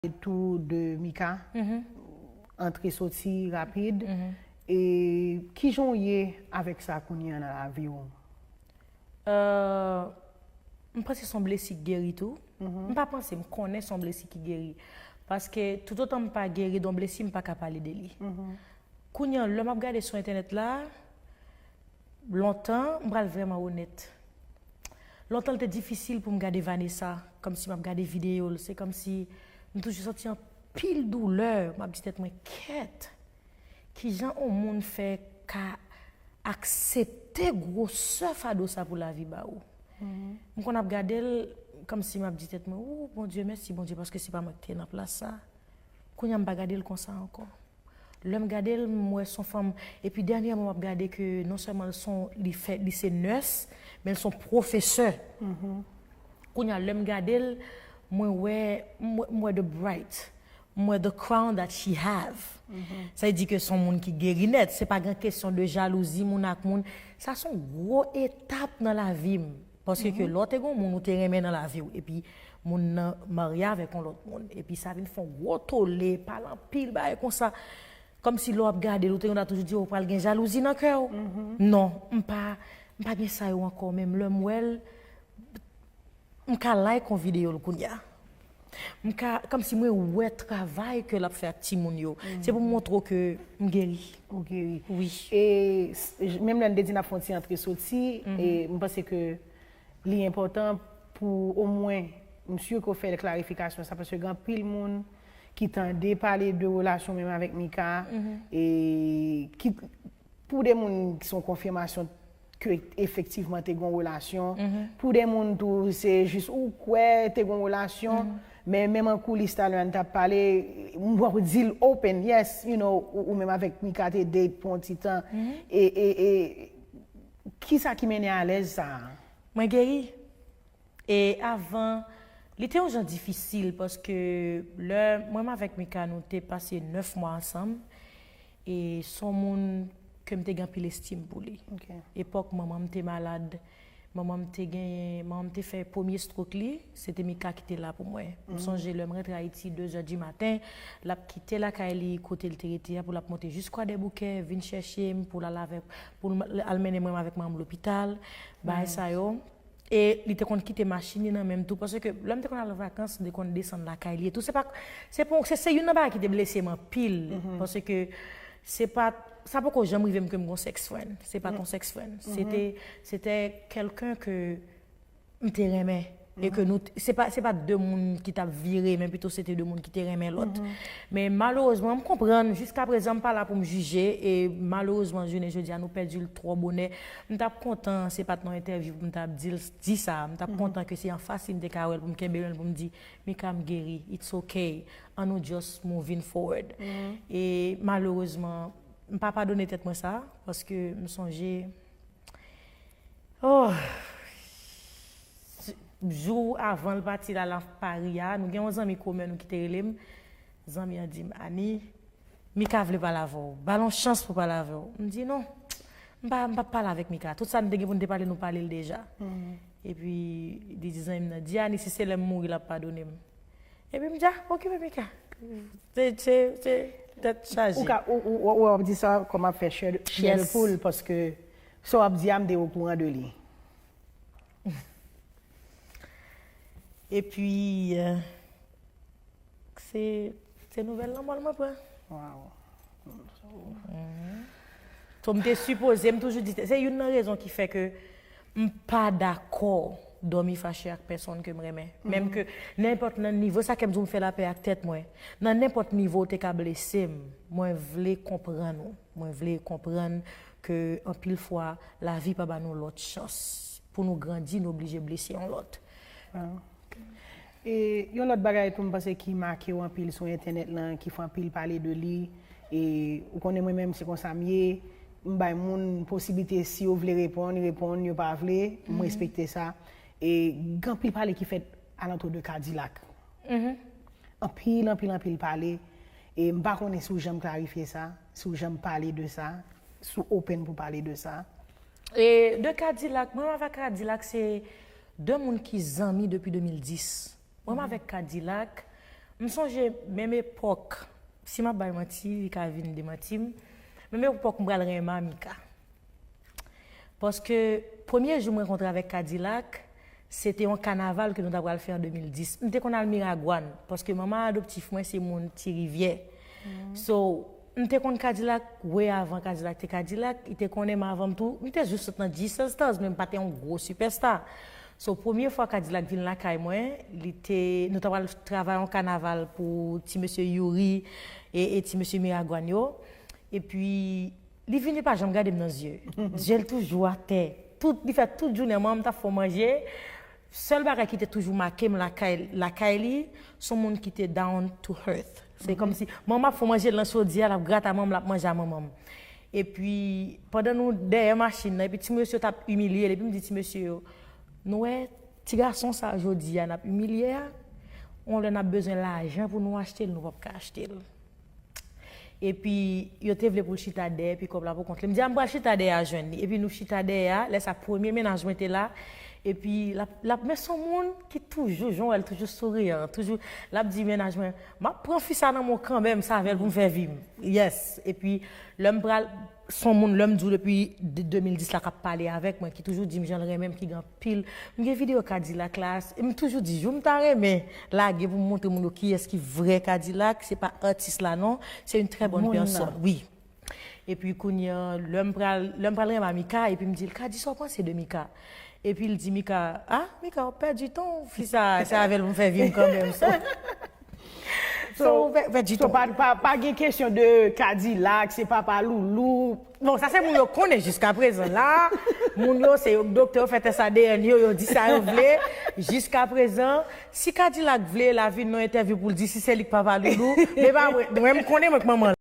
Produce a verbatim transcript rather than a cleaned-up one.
pale tou de Mika, antre soti rapid. E kijan w ye avèk sa kounye a nan lavi w? Euh, m panse se yon blesi ki geri tou. M pa panse, m konnen se yon blesi ki geri. Paske toutotan m pa geri de yon blesi, m pa ka pale de li. Kounye a, lè m ap gade sou entènèt la, lontan, m pral vrèman onèt. Lontan, l te difisil pou m gade Vanessa, kòmsi m ap gade videyo l. Se kòmsi m toujou santi anpil doulè. M ap di tèt mwen, kèt, kijan yon moun fè ka aksepte gwosè fado sa pou lavi ba ou? M konn ap gade l, kòmsi m ap di tèt mwen, o Bondye, mèsi Bondye, paske se pa mwen ki te nan plas sa. Kounye a, m pa gade l konsa ankò. Lè m gade l, m wè se yon fanm. Epi dènyèman, m ap gade ke non sèlman l se yon, li fè, li se nurse, men l se yon pwofesè. Kounye a, lè m gade l, mwen wè, m wè, m wè the bright, m wè the crown that she have. Sa vle di ke se yon moun ki geri nèt. Se pa gen kesyon de jalouzi moun ak moun. Sa se yon gwo etap nan lavi m. Paske ke lè w te gen yon moun ou te renmen nan lavi w, epi moun nan marye avèk yon lòt moun, epi sa vin fè yon gwo tole, pale anpil bagay konsa. Kòmsi lè w ap gade l, ou te konn ap toujou di, o, pral gen jalouzi nan kè w. Non, m pa, m pa gen sa yo ankò, menm lè m wè l, m ka like yon videyo l kounye a. M ka, kòmsi mwen wè travay ke l ap fè ak timoun yo. Se pou m montre w ke m geri. Ou geri. Wi. E s- j- menm lè n te di n ap fè yon ti antre soti, e m panse ke li enpòtan pou omwen, m si ke w fè klarifikasyon sa, paske gen anpil moun ki tande pale de relasyon menm avèk Mika, e ki pou de moun ki se yon konfimasyon ke efektivman te gen yon relasyon. Pou de moun tou, se jis ou kwè te gen yon relasyon, men menm an koulis talè a n t ap pale, m wè w di l open, yes, you know, ou, ou menm avèk Mika te date pou yon ti tan. E, e, e, kisa ki mennen alèz sa a? Mwen geri. E avan, li te yon jan difisil paske lè mwen avèk Mika nou te pase nèf mwa ansanm, e se yon moun ke m te gen anpil estim pou li. Epòk manman m te malad, manman m te genyen, manman m te fè premye stroke li, se te Mika ki te la pou mwen. M sonje lè m rantre Ayiti de zè di maten, l ap kite lakay li kote l te rete a pou l ap monte jis Kwadèboukè, vin chèche m pou l al avèk, pou l al mennen mwen avèk manman m lopital, bagay sa yo. E li te konn kite machin li nan men m tou, paske lè m te konn al an vakans, m te konn desann lakay li e tou. Se pa, se pa, se, se youn nan bagay ki te blese m anpil, paske se pa, sa poko janm rive m ke m gon sex friend. Se pa t on sex friend. Se te, se te kèlken ke m te renmen. E ke nou, t- se pa, se pa de moun ki t ap vire, men pito se te de moun ki te renmen lòt. Men malerezman, m konprann, jiska prezan, m pa la pou m jije, e malerezman, jounen jodi a, nou pèdi l twò bonè. M t ap kontan, se pa t nan entèvyou pou m t ap di l, di sa. M t ap kontan ke se anfas li m te ka wè l pou m kenbe men l pou m di, Mika, m geri, it's okay, ann nou just moving forward. E malerezman, m pa padone tèt mwen sa, paske m sonje, oh, jou avan l pati la, la Pari a, nou gen yon zanmi komen nou ki te rele m. Zanmi an di m, Ani, Mika vle pale avè w. Ba l yon chans pou pale avè w. M di, non, m pa, m p ap pale avèk Mika. Tout sa n te gen pou n te pale, nou pale l deja. Epi, li di zanmi m nan, di Ani, si se lè m mouri, l ap padone m. Epi m di, a, okipe Mika. Se, se, se tèt chaje. Ou ka, ou, ou, ou, ou ap di sa kòm ap fè chè, chè de poul, paske sa w ap di a, m te okouran de li. Epi, euh, se, se nouvèl lanmò l mwen pran. Wow. So, m te sipoze, m toujou di, se youn nan rezon ki fè ke m pa dakò dòmi fache ak pèsonn ke m renmen. Menm ke nenpòt nan nivo, sa ke m di w, m fè lapè ak tèt mwen. Nan nenpòt nivo w te ka blese m, mwen vle konprann ou. Mwen vle konprann ke anpil fwa, lavi pa ba nou lòt chans. Pou nou grandi, nou oblije blese yon lòt. E yon lòt bagay tou, m panse ki make w anpil sou entènèt lan, ki fè anpil pale de li, e ou konnen mwen menm se konsa m ye, m bay moun posiblite si yo vle reponn, reponn, yo pa vle, m respekte sa. E gen anpil pale ki fèt alantou de Kadilak. Anpil, anpil, anpil pale. E m pa konnen si w janm klarifye sa, si w janm pale de sa, si w open pou pale de sa. E de Kadilak, mwen avèk Kadilak se de moun ki zanmi depi de mil dis. Mwen avèk Kadilak, M sonje menm epòk, si m ap bay manti, li ka vin demanti m, menm epòk m pral renmen Mika. Paske premye jou m rankontre avèk Kadilak, se te yon kanaval ke nou ta pral fè an de mil dis. M te konn al Miragwàn, paske manman adoptif mwen se moun Ti Rivyè. So, m te konn Kadilak way avan Kadilak te Kadilak, li te konnen m avan m tou. M te jis sot nan G-Star Stars, men m pa te yon gwo sipèsta. So, premye fwa Kadilak vin lakay mwen, li te, nou ta pral travay yon kanaval pou ti mesye Youri e, e ti mesye Miragwàn yo. Epi, li vin, li pa janm gade m nan zye. Zye l toujou atè. Tout, li fè tout jounen, manman m t ap fè manje. Sèl bagay ki te toujou make m lakay, lakay li, se yon moun ki te down to earth. Se kòmsi, manman ap fè manje l nan chodyè, l ap grate a manman m, l ap manje a manman m. Epi, pandan nou dèyè machin nan, epi ti mesye yo t ap imilye l, epi m di ti mesye yo, nou wè, ti gason sa a jodi a n ap imilye a, yon lè n ap bezwen lajan pou nou achte l, nou p ap ka achte l. Epi, yo te vle pou l chita dèyè, pikòp la pou kont li. M di, a, m pral chita dèyè a jwenn li. Epi, nou chita dèyè a, lè sa premye mennaj mwen te la. Epi, l ap, l ap, men se yon moun ki toujou, jan w wè l toujou souriyan, toujou, l ap di mennaj mwen, m ap pran fi sa nan men w kanmenm, se avè l pou m fè vi m. Yes. Epi, lè m pral, se yon moun, lè m di w depi de, de mil dis la k ap pale avèk mwen, ki toujou di m jan l renmen m, ki gen anpil. M gen videyo Kadilak la, m toujou di, jou m ta renmen lage pou m montre moun yo kiyès ki vrè Kadilak, se pa atis la non, se yon trè bòn pèsòn, wi. Epi kounye a, lè m pral, lè m pral renmen Mika, epi m di l, Kadi, sa w panse de Mika? Epi l di, Mika, a, Mika, w ap pèdi tan w, fi sa, se avè l pou m fè vi m kanmenm. So, so, w pè-, pèdi tan w. So, pa, pa, pa gen kesyon de Kadilak, se papa Loulou. Bon, sa se moun yo konnen jiska prezan. La, moun yo, se yo k doktè, yo fè tès A D N yo, yo di sa yo vle. Jiska prezan, si Kadilak vle, l a vin nan entèvyou pou l di si se li k papa Loulou. Men pa mwen, mwen, m konnen mwen k manman l.